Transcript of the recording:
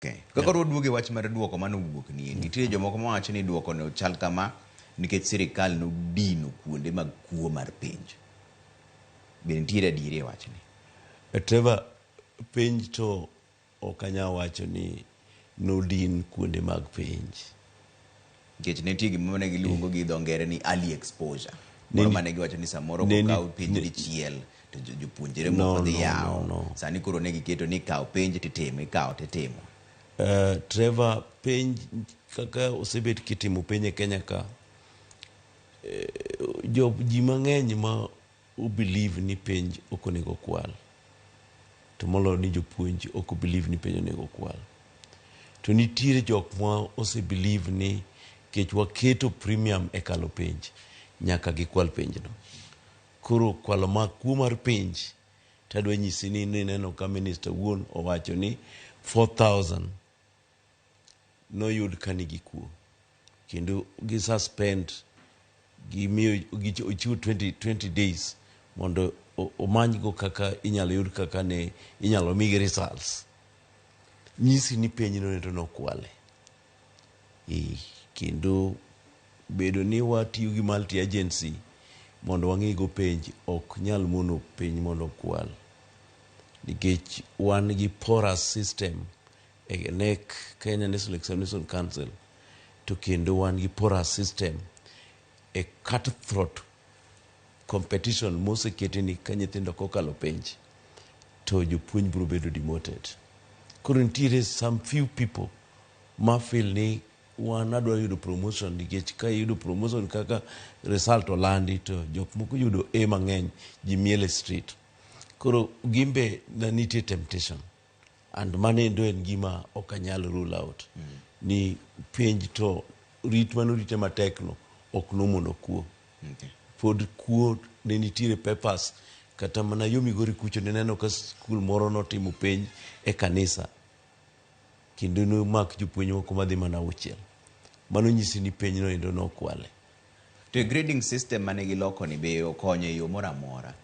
Okay. Ka koro waduogo e wach mar duoko mane owuok ni, nitie jomoko mawacho ni duoko no chal kama nikech sirikal nodino kuonde mag kuo mar penj. Be nitiere adieri e wachni? Trevor, penj to ok anyal wacho ni nodin kuonde mag penj. Nikech nitie gima ne giluongo gi dho ngere ni early exposure. Moro mane giwacho ni samoro kokaw penj dichiel to jopuonjre moko dhi yawo. No. Sani koro ne giketo ni ikawo penj titimo, ikawo titimo. Trevor, penj kaka osebet kitimo penj e Kenya ka, jo ji mang'eny ma o believe ni penj ok onego kwal. To moloyo ni jopuonj ok o believe ni penj onego kwal. To nitiere jok ma ose believe ni kech waketo premium e kalo penj, nyaka gikwal penjno. Koro kwalo ma kuo mar penj, tadwa nyisi ni nineno ka minister wuon owacho ni 4000 noyud ka nigi kuo. Kendo gi suspend, gimiyo ochiwo 20 days mondo omanygo kaka inyalo yud kaka ne inyalo migi results. Nyisi ni penjno to nokwale. Kendo bedo ni watiyo gi multi agency mondo wang'igo penj ok nyal mono penj mondo okwal. Nikech wan gi porous system e KNEC, Kenya National Examination Council, to kendo wan gi porous system e cutthroat competition moseketi ni ka nyithindo kokalo penj to jopuonj biro bedo demoted. Koro nitiere some few people ma feel ni wan adwa yudo promotion, nikech ka iyudo promotion kaka result olandi to jok moko yudo A mang'eny, ji miel e street. Koro gimbe na nitie temptation, and mano endo en gima ok anyal rule out ni penj to rit manorite matek no ok nomono kuo. Pod kuo ne nitiere papers kata mana yo Migori kucho nineno ka skul moro notimo penj e kanisa kendo nomak jopuonj moko madhi mana 6. Mano nyisi ni penjno endo nokwale. To e grading system mane giloko ni be okonyo e yo moro amora?